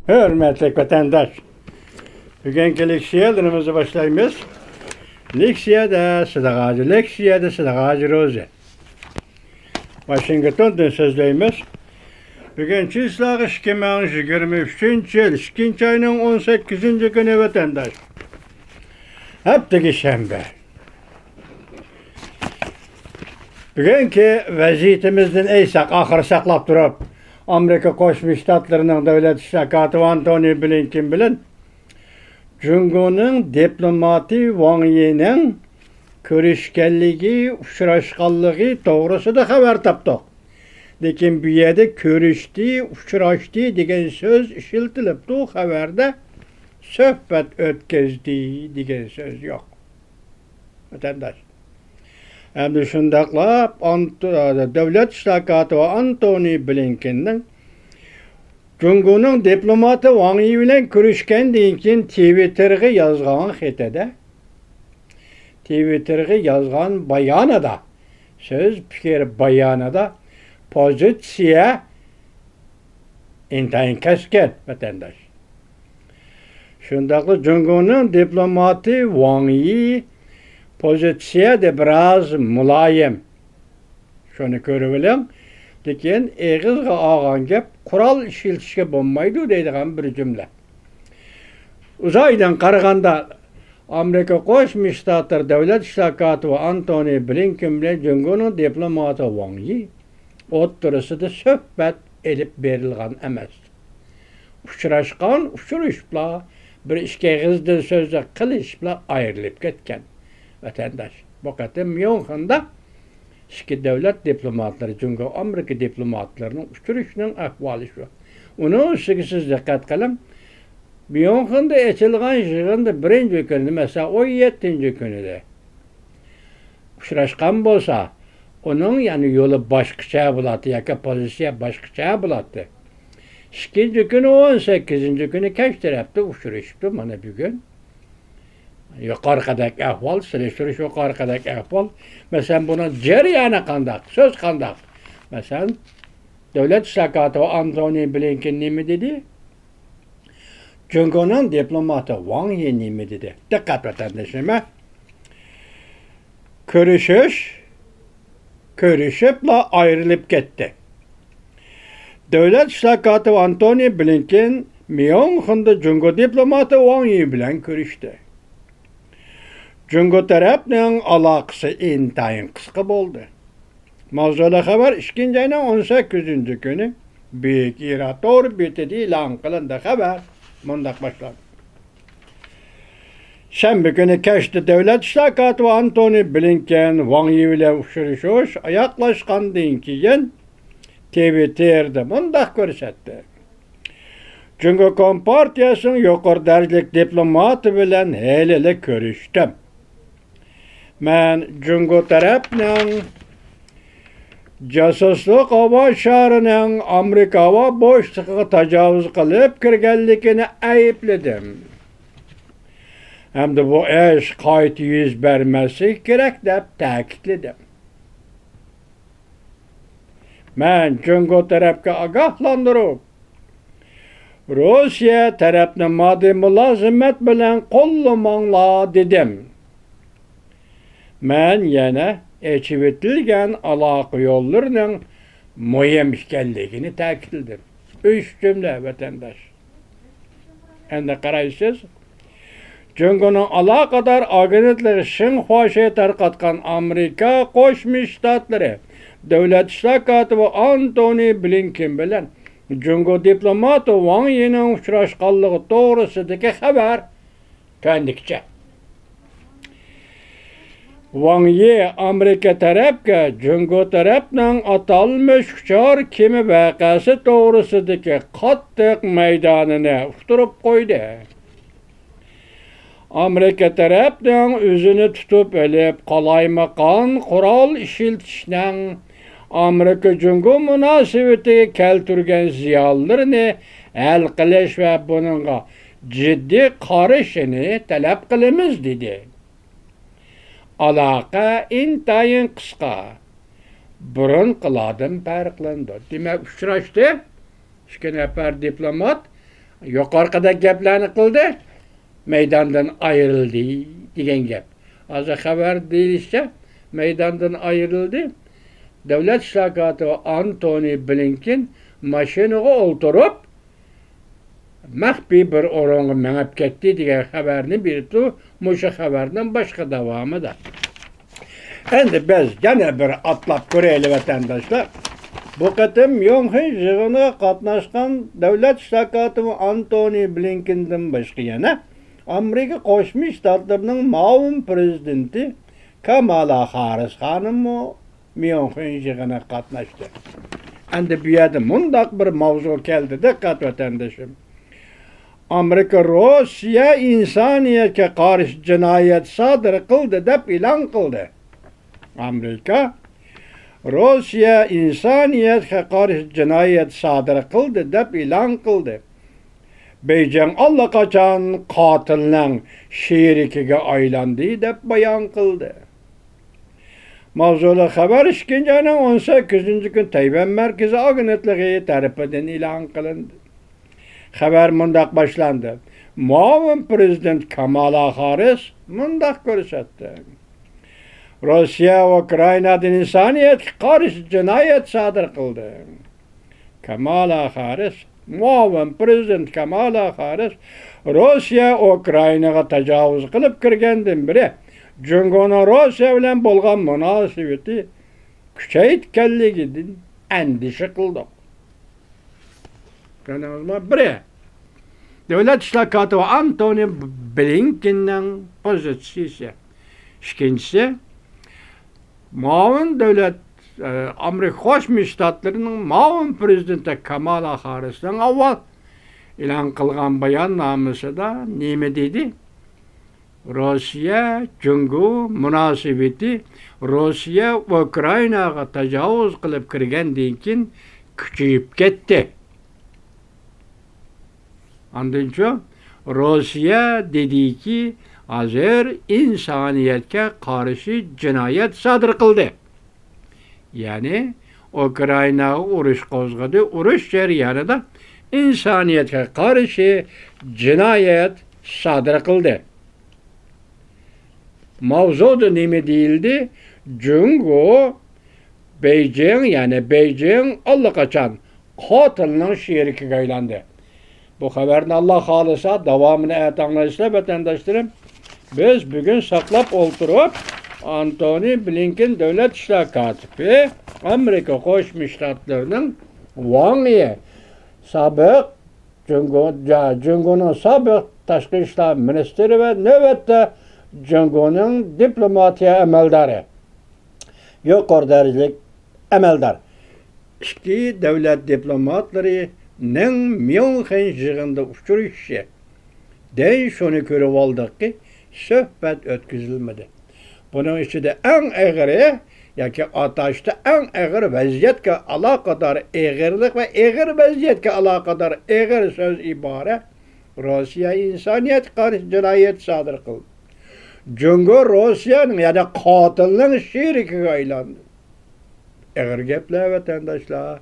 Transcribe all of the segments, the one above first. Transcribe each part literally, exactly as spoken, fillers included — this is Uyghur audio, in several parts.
ھۆرمەتلىك ۋەتەنداش، بۈگۈنكى لېكسىيەلىرىمىزنى باشلايمىز. لېكسىيەدە سىدىق ھاجى، لېكسىيەدە سىدىق ھاجى روزى. ۋاشىنگتوندىن سۆزلەيمىز. بۈگۈن چىسلاغا ئىككى مىڭ يىگىرمە ئۈچىنچى يىل ئىككىنچى ئاينىڭ ئون سەككىزىنچى كۈنى ۋەتەنداش. ھەپتىگە شەنبە. بۈگۈنكى ۋەزىيىتىمىزدىن ئەيساق ئاخىر ساقلاپ تۇرۇپ، ئامېرىكا قوشما شتاتلىرىنىڭ دۆلەت ئىشلار كاتىپى ئانتونى بلىنكېن بىلەن جۇڭگونىڭ دىپلوماتى ۋاڭ يىنىڭ كۆرۈشكەنلىكى، ئۇچراشقانلىقى توغرىسىدا خەۋەر تاپتۇق. لېكىن بۇ يەردە كۆرۈشتى، ئۇچراشتى دېگەن سۆز ئىشلىتىلىپتۇ، خەۋەردە سۆھبەت ئۆتكۈزدى دېگەن سۆز يوق. ۋەتەنداش. ئەمدى شۇنداقلا ئانت-، دۆلەت ئىشلار كاتىپى ئانتونى بلىنكېننىڭ جۇڭگونىڭ دىپلوماتى ۋاڭ يى بىلەن كۆرۈشكەندىن كېيىن تىۋىتتېرغا يازغان خېتىدە، تىۋىتتېرغا يازغان بايانىدا، سۆز پىكىر بايانىدا پوزىتسىيە ئىنتايىن كەسكىن، ۋەتەنداش. شۇنداقلا جۇڭگونىڭ دىپلوماتى ۋاڭ يى پوزىتسىيەدە بىراز مۇلايىم. شۇنى كۆرۈۋېلىڭ. لېكىن ئېغىزغا ئالغان گەپ قورال ئىشلىتىشكە بولمايدۇ دەيدىغان بىر جۈملە. ئۇزايدىن قارىغاندا، ئامېرىكا قوشما شتاتلىرى دۆلەت ئىشلار كاتىپى ئانتونى بلىنكېن بىلەن جۇڭگونىڭ دىپلوماتى ۋاڭ يى ئوتتۇرىسىدا سۆھبەت ئېلىپ بېرىلغان ئەمەس. ئۇچراشقان، ئۇچرىشىپلا، بىر ئىككى ئېغىزدىن سۆزلەپ قىلىشىپلا ئايرىلىپ كەتكەن، ۋەتەنداش. بۇ قېتىم ميۇنخېندا ئىككى دۆلەت دىپلوماتلىرى، جۇڭگو ئامېرىكا دىپلوماتلىرىنىڭ ئۇچرىشىشىنىڭ ئەھۋالى شۇ. ئۇنىڭ ئۈستىگە سىز دىققەت قىلىڭ، ميۇنخېندا ئېچىلغان يىغىندا بىرىنچى كۈنى، مەسىلەن، ئون يەتتىنچى كۈنىدە ئۇچراشقان بولسا، ئۇنىڭ يەنە يولى باشقىچە بولاتتى ياكى پوزىتسىيە باشقىچە بولاتتى. ئىككىنچى كۈنى، ئون سەككىزىنچى كۈنى كەچ تەرەپتە ئۇچرىشىپتۇ. مانا بۈگۈن يۇقىرىقىدەك ئەھۋال، سېلىشتۇرۇش يۇقىرىقىدەك ئەھۋال. مەسىلەن، بۇنىڭ جەريانى قانداق، سۆز قانداق؟ مەسىلەن، دۆلەت ئىشلار كاتىپى ئانتونى بلىنكېن نېمە دېدى؟ جۇڭگونىڭ دىپلوماتى ۋاڭ يى نېمە دېدى؟ دىققەت، ۋەتەنداشلىرىم. كۆرۈشۈش، كۆرۈشۈپلا ئايرىلىپ كەتتى. دۆلەت ئىشلار كاتىپى ئانتونى بلىنكېن ميۇنخېندا جۇڭگو دىپلوماتى ۋاڭ يى بىلەن كۆرۈشتى. جۇڭگو تەرەپنىڭ ئالاقىسى ئىنتايىن قىسقا بولدى. ماۋزۇلۇق خەۋەر ئىككىنچى ئاينىڭ ئون سەككىزىنچى كۈنى بۈيۈك ئىرا تور بېتىدە ئېلان قىلىندى. خەۋەر مۇنداق باشلاندى. شەنبە كۈنى كەچتە دۆلەت ئىشلار كاتىپى ئانتونى بلىنكېن ۋاڭ يى بىلەن ئۇچرىشىش ئاياغلاشقاندىن كېيىن، تىۋىتتېردا مۇنداق كۆرسەتتى: جۇڭگو كومپارتىيەسىنىڭ يۇقىرى دەرىجىلىك دىپلوماتى بىلەن ھېلىلا كۆرۈشتۈم. مەن جۇڭگو تەرەپنىڭ جاسۇسلۇق ھاۋا شارىنىڭ ئامېرىكا ھاۋا بوشلۇقىغا تاجاۋۇز قىلىپ كىرگەنلىكىنى ئەيىبلىدىم ھەمدە بۇ ئىش قايتا يۈز بەرمەسلىكى كېرەك دەپ تەكىتلىدىم. مەن جۇڭگو تەرەپكە ئاگاھلاندۇرۇپ، روسىيە تەرەپنى ماددىي مۇلازىمەت بىلەن قوللىماڭلار دېدىم. مەن يەنە ئېچىۋېتىلگەن ئالاقە يوللىرىنىڭ مۇھىم ئىكەنلىكىنى تەكىتلىدىم. ئۈچ جۈملە، ۋەتەنداش. ئەمدى قارايسىز، جۇڭگونىڭ ئالاقىدار ئاگېنتلىقى شىنخۇاشې تارقاتقان ئامېرىكا قوشما شتاتلىرى دۆلەت ئىشلار كاتىپى ئانتونى بلىنكېن بىلەن جۇڭگو دىپلوماتى ۋاڭ يىنىڭ ئۇچراشقانلىقى توغرىسىدىكى خەۋەر تۆۋەندىكىچە. ۋاڭ يى ئامېرىكا تەرەپكە جۇڭگو تەرەپنىڭ ئاتالمىش ئۇچار كېمە ۋەقەسى توغرىسىدىكى قاتتىق مەيدانىنى ئۇقتۇرۇپ قويدى. ئامېرىكا تەرەپنىڭ ئۆزىنى تۇتۇپ ئېلىپ، قالايمىقان قورال ئىشلىتىشنىڭ ئامېرىكا جۇڭگو مۇناسىۋىتىگە كەلتۈرگەن زىيانلىرىنى ھەل قىلىش ۋە بۇنىڭغا جىددىي قارىشىنى تەلەپ قىلىمىز، دېدى. ئالاقە ئىنتايىن قىسقا، بۇرۇنقىلاردىن پەرقلىنىدۇ. دېمەك، ئۇچراشتى. ئىككى نەپەر دىپلومات يۇقىرىقىدەك گەپلەرنى قىلدى، مەيداندىن ئايرىلدى دېگەن گەپ. ھازىر خەۋەر دېيىلىشىچە، مەيداندىن ئايرىلدى. دۆلەت ئىشلار كاتىپى ئانتونى بلىنكېن ماشىنىغا ئولتۇرۇپ، مەخپىي بىر ئورۇنغا مېڭىپ كەتتى دېگەن خەۋەرنى بېرىپتۇ. مۇشۇ خەۋەرنىڭ باشقا داۋامىدا. ئەمدى بىز يەنە بىر ئاتلاپ كۆرەيلى، ۋەتەنداشلار. بۇ قېتىم ميۇنخېن يىغىنىغا قاتناشقان دۆلەت ئىشلار كاتىپى ئانتونى بلىنكېندىن باشقا يەنە ئامېرىكا قوشما شتاتلىرىنىڭ مۇئاۋىن پىرېزىدېنتى كامالا خاررىس خانىممۇ ميۇنخېن يىغىنىغا قاتناشتى. ئەمدى بۇ يەردە مۇنداق بىر ماۋزۇ كەلدى، دىققەت، ۋەتەندىشىم. ئامېرىكا روسىيە ئىنسانىيەتكە قارشى جىنايەت سادىر قىلدى دەپ ئېلان قىلدى. ئامېرىكا روسىيە ئىنسانىيەتكە قارشى جىنايەت سادىر قىلدى دەپ ئېلان قىلدى. بېيجىڭ ئاللىقاچان قاتىلنىڭ شېرىكىگە ئايلاندى دەپ بايان قىلدى. ماۋزۇلۇق خەۋەر ئىككىنچى ئاينىڭ ئون سەككىزىنچى كۈنى تەيۋەن مەركىزىي ئاگېنتلىقى تەرىپىدىن ئېلان قىلىندى. خەۋەر مۇنداق باشلاندى. مۇئاۋىن پىرېزىدېنت كامالا خاررىس مۇنداق كۆرسەتتى. روسىيە ئۇكرائىنادا ئىنسانىيەتكە قارشى جىنايەت سادىر قىلدى. كامالا خاررىس، مۇئاۋىن پىرېزىدېنت كامالا خاررىس روسىيە ئۇكرائىناغا تاجاۋۇز قىلىپ كىرگەندىن بېرى جۇڭگونىڭ روسىيە بىلەن بولغان مۇناسىۋىتى كۈچەيتكەنلىكىدىن ئەندىشە قىلدۇق. كۆردىڭىزمۇ؟ بىرى، دۆلەت ئىشلار كاتىپى ئانتونى بلىنكېننىڭ پوزىتسىيىسى. ئىككىنچىسى، مۇئاۋىن دۆلەت، ئە، ئامېرىكا قوشما شتاتلىرىنىڭ مۇئاۋىن پىرېزىدېنتى كامالا خاررىسنىڭ ئاۋۋال ئېلان قىلغان باياننامىسىدا نېمە دېدى؟ روسىيە، جۇڭگو مۇناسىۋىتى روسىيە ئۇكرائىناغا تاجاۋۇز قىلىپ كىرگەندىن كېيىن كۈچىيىپ كەتتى. ئاندىنچۇ، روسىيە دېدىكى، ھازىر ئىنسانىيەتكە قارشى جىنايەت سادىر قىلدى. يەنى ئۇكرائىناغا ئۇرۇش قوزغىدى، ئۇرۇش جەريانىدا ئىنسانىيەتكە قارشى جىنايەت سادىر قىلدى. ماۋزۇدا نېمە دېيىلدى؟ جۇڭگو، بېيجىڭ، يەنى بېيجىڭ ئاللىقاچان قاتىلنىڭ شېرىكىگە ئايلاندى. بۇ خەۋەرنى، ئاللا خالىسا، داۋامىنى ئەتە ئاڭلايسىلەر، ۋەتەنداشلىرىم. بىز بۈگۈن ساقلاپ ئولتۇرۇپ، ئانتونى بلىنكېن دۆلەت ئىشلار كاتىپى، ئامېرىكا قوشما شتاتلىرىنىڭ ۋاڭ يى، سابىق جۇڭگو، جا-، جۇڭگونىڭ سابىق تاشقى ئىشلار مىنىستىرى ۋە نۆۋەتتە جۇڭگونىڭ دىپلوماتىيە ئەمەلدارى، يۇقىرى دەرىجىلىك ئەمەلدار، ئىككى دۆلەت دىپلوماتلىرىنىڭ ميۇنخېن يىغىنىدا ئۇچرىشىشى، دەل شۇنى كۆرۈۋالدۇقكى، سۆھبەت ئۆتكۈزۈلمىدى. بۇنىڭ ئىچىدە ئەڭ ئېغىرى ياكى ئاتاشتا ئەڭ ئېغىر ۋەزىيەتكە ئالاقىدار ئېغىرلىق ۋە ئېغىر ۋەزىيەتكە ئالاقىدار ئېغىر سۆز ئىبارە، روسىيە ئىنسانىيەتكە قارشى جىنايەت سادىر قىلدى. جۇڭگو روسىيەنىڭ، يەنى قاتىلنىڭ شېرىكىگە ئايلاندى. ئېغىر گەپلەر، ۋەتەنداشلار.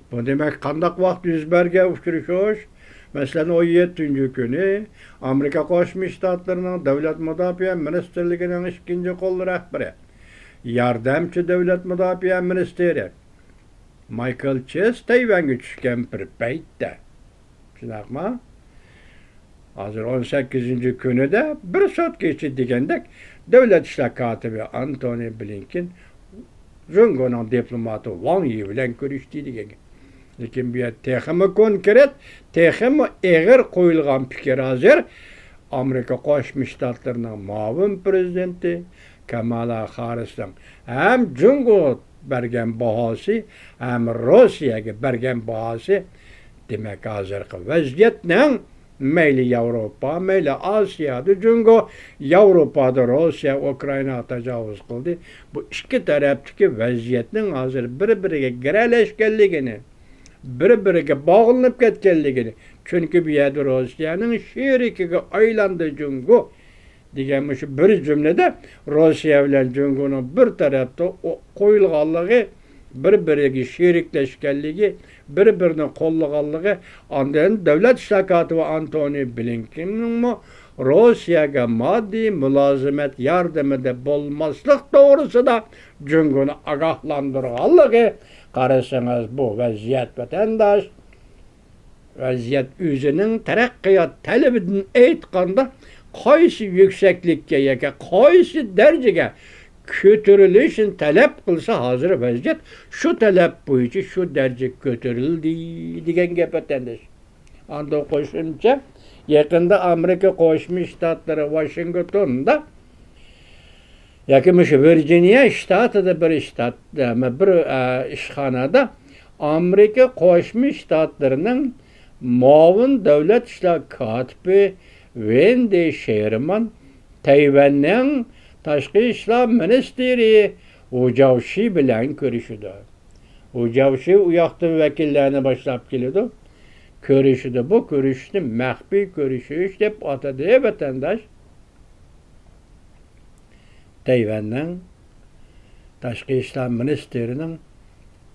بۇ دېمەك، قانداق ۋاقىت يۈز بەرگەن ئۇچرىشىش؟ مەسىلەن، ئون يەتتىنچى كۈنى ئامېرىكا قوشما شتاتلىرىنىڭ دۆلەت مۇداپىئە مىنىستىرلىكىنىڭ ئىككىنچى قول رەھبىرى، ياردەمچى دۆلەت مۇداپىئە مىنىستىرى مايكل چېس تەيۋەنگە چۈشكەن بىر پەيتتە، شۇنداقمۇ؟ ھازىر ئون سەككىزىنچى كۈنىدە بىر سوتكا ئىچىدە دېگەندەك، دۆلەت ئىشلار كاتىپى ئانتونى بلىنكېن جۇڭگونىڭ دىپلوماتى ۋاڭ يى بىلەن كۆرۈشتى دېگەن گەپ. لېكىن بۇ يەردە تېخىمۇ كونكرېت، تېخىمۇ ئېغىر قويۇلغان پىكىر ھازىر ئامېرىكا قوشما شتاتلىرىنىڭ مۇئاۋىن پىرېزىدېنتى كامالا خاررىسنىڭ ھەم جۇڭگو بەرگەن باھاسى ھەم روسىيەگە بەرگەن باھاسى، دېمەك، ھازىرقى ۋەزىيەتنىڭ مەيلى ياۋروپا، مەيلى ئاسىيادا جۇڭگو، ياۋروپادا روسىيە ئۇكرائىناغا تاجاۋۇز قىلدى. بۇ ئىككى تەرەپتىكى ۋەزىيەتنىڭ ھازىر بىر-بىرىگە گىرەلەشكەنلىكىنى، بىر-بىرىگە باغلىنىپ كەتكەنلىكىنى، چۈنكى بۇ يەردە روسىيەنىڭ شېرىكىگە ئايلاندى جۇڭگو دېگەن مۇشۇ بىر جۈملىدە روسىيە بىلەن جۇڭگونىڭ بىر تەرەپتە ئو-، قويۇلغانلىقى، بىر-بىرىگە شېرىكلەشكەنلىكى، بىر-بىرىنى قوللىغانلىقى، ئاندىن دۆلەت ئىشلار كاتىپى ئانتونى بلىنكېننىڭمۇ روسىيەگە ماددىي مۇلازىمەت ياردىمىدە بولماسلىق توغرىسىدا جۇڭگونى ئاگاھلاندۇرغانلىقى. قارىسىڭىز، بۇ ۋەزىيەت، ۋەتەنداش، ۋەزىيەت ئۆزىنىڭ تەرەققىيات تەلىپىدىن ئېيتقاندا، قايسى يۈكسەكلىككە ياكى قايسى دەرىجىگە كۆتۈرۈلۈشنى تەلەپ قىلسا، ھازىر ۋەزىيەت شۇ تەلەپ بويىچە شۇ دەرىجىگە كۆتۈرۈلدى دېگەن گەپ، ۋەتەنداش. ئاندىن قوشۇمچە، يېقىندا ئامېرىكا قوشما شتاتلىرى ۋاشىنگتوندا ياكى مۇشۇ ۋىرجىنىيە شتاتىدا بىر شتات، بىر، ئە، ئىشخانىدا ئامېرىكا قوشما شتاتلىرىنىڭ مۇئاۋىن دۆلەت ئىشلار كاتىپى ۋېندى شېرمان تەيۋەننىڭ تاشقى ئىشلار مىنىستىرى ۋۇ جاۋشى بىلەن كۆرۈشىدۇ. ۋۇ جاۋشى ئۇ ياقتىن ۋەكىللەرنى باشلاپ كېلىدۇ. كۆرۈشىدۇ. بۇ كۆرۈشۈشنى مەخپىي كۆرۈشۈش دەپ ئاتىدى، ۋەتەنداش. تەيۋەننىڭ تاشقى ئىشلار مىنىستىرىنىڭ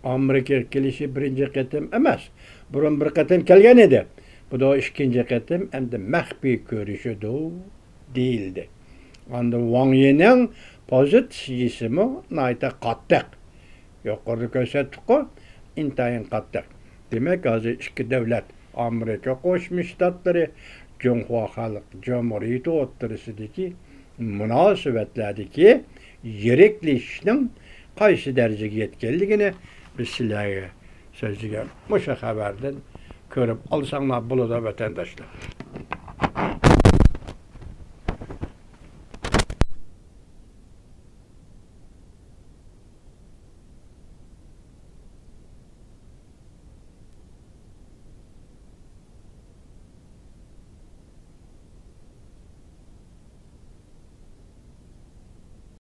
ئامېرىكىغا كېلىشى بىرىنچى قېتىم ئەمەس، بۇرۇن بىر قېتىم كەلگەن ئىدى. بۇ دا ئىككىنچى قېتىم ئەمدى مەخپىي كۆرۈشىدۇ دېيىلدى. ئاندىن ۋاڭ يىنىڭ پوزىتسىيىسىمۇ ناھايىتى قاتتىق. يۇقىرىدا كۆرسەتتۇققۇ، ئىنتايىن قاتتىق. دېمەك، ھازىر ئىككى دۆلەت، ئامېرىكا قوشما شتاتلىرى، جۇڭخۇا خەلق جۇمھۇرىيىتى ئوتتۇرىسىدىكى مۇناسىۋەتلەردىكى يىرىكلىشىشنىڭ قايسى دەرىجىگە يەتكەنلىكىنى بىز سىلەرگە سۆزلىگەن مۇشۇ خەۋەردىن كۆرۈپ ئالساڭلار بولىدۇ، ۋەتەنداشلار.